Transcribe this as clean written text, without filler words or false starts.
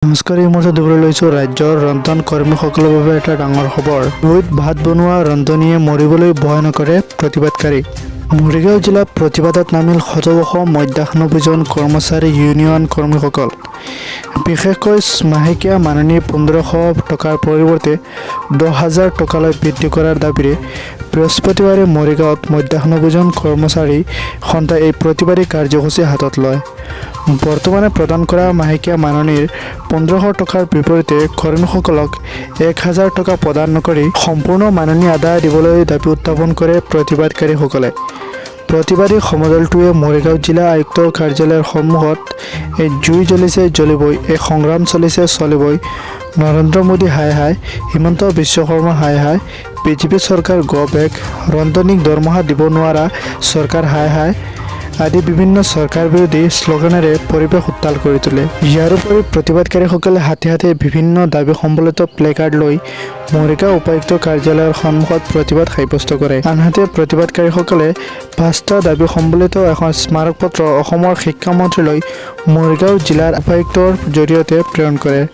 নমস্কাৰ, এই মুহূৰ্তত দিবলৈ লৈছোঁ ৰাজ্যৰ ৰন্ধন কৰ্মীসকলৰ বাবে এটা ডাঙৰ খবৰ। জুইত ভাত বনোৱা ৰন্ধনীয়ে মৰিবলৈ ভয় নকৰে প্ৰতিবাদকাৰী। মৰিগাঁও জিলাত প্ৰতিবাদত নামিল শতবৰ্ষ মধ্যাহ্ন ভোজন কৰ্মচাৰী ইউনিয়ন কৰ্মীসকল। বিশেষকৈ মাহেকীয়া মাননি 1500 টকাৰ পৰিৱৰ্তে 10,000 টকালৈ বৃদ্ধি কৰাৰ দাবীৰে বৃহস্পতিবাৰে মৰিগাঁৱত মধ্যাহ্ন ভোজন কৰ্মচাৰী সন্থাই এই প্ৰতিবাদী কাৰ্যসূচী হাতত লয়। বৰ্তমানে প্ৰদান কৰা মাহেকীয়া মাননিৰ 1500 টকাৰ বিপৰীতে কৰ্মীসকলক 1000 টকা প্ৰদান নকৰি সম্পূৰ্ণ মাননি আদায় দিবলৈ দাবী উত্থাপন কৰে প্ৰতিবাদকাৰীসকলে। প্ৰতিবাদী সমদলটোৱে মৰিগাঁও জিলা আয়ুক্তৰ কাৰ্যালয়ৰ সন্মুখত "এই জুই জ্বলিছে জ্বলিবই, এই সংগ্ৰাম চলিছে চলিবই", "নৰেন্দ্ৰ মোদী হায় হায়", "হিমন্ত বিশ্ব শৰ্মা হায় হায়", "বিজেপি চৰকাৰ গ' বেক", "ৰন্ধনীক দৰমহা দিব নোৱাৰা চৰকাৰ হায় হায়" আদি বিভিন্ন চৰকাৰ বিৰোধী শ্লোগানেৰে পৰিৱেশ উত্তাল কৰি তোলে। ইয়াৰোপৰি প্ৰতিবাদকাৰীসকলে হাতে হাতে বিভিন্ন দাবী সম্বলিত প্লেকাৰ্ড লৈ মৰিগাঁও উপায়ুক্ত কাৰ্যালয়ৰ সন্মুখত প্ৰতিবাদ সাব্যস্ত কৰে। আনহাতে প্ৰতিবাদকাৰীসকলে পাঁচটা দাবী সম্বলিত এখন স্মাৰকপত্ৰ অসমৰ শিক্ষামন্ত্ৰীলৈ মৰিগাঁও জিলাৰ উপায়ুক্তৰ জৰিয়তে প্ৰেৰণ কৰে।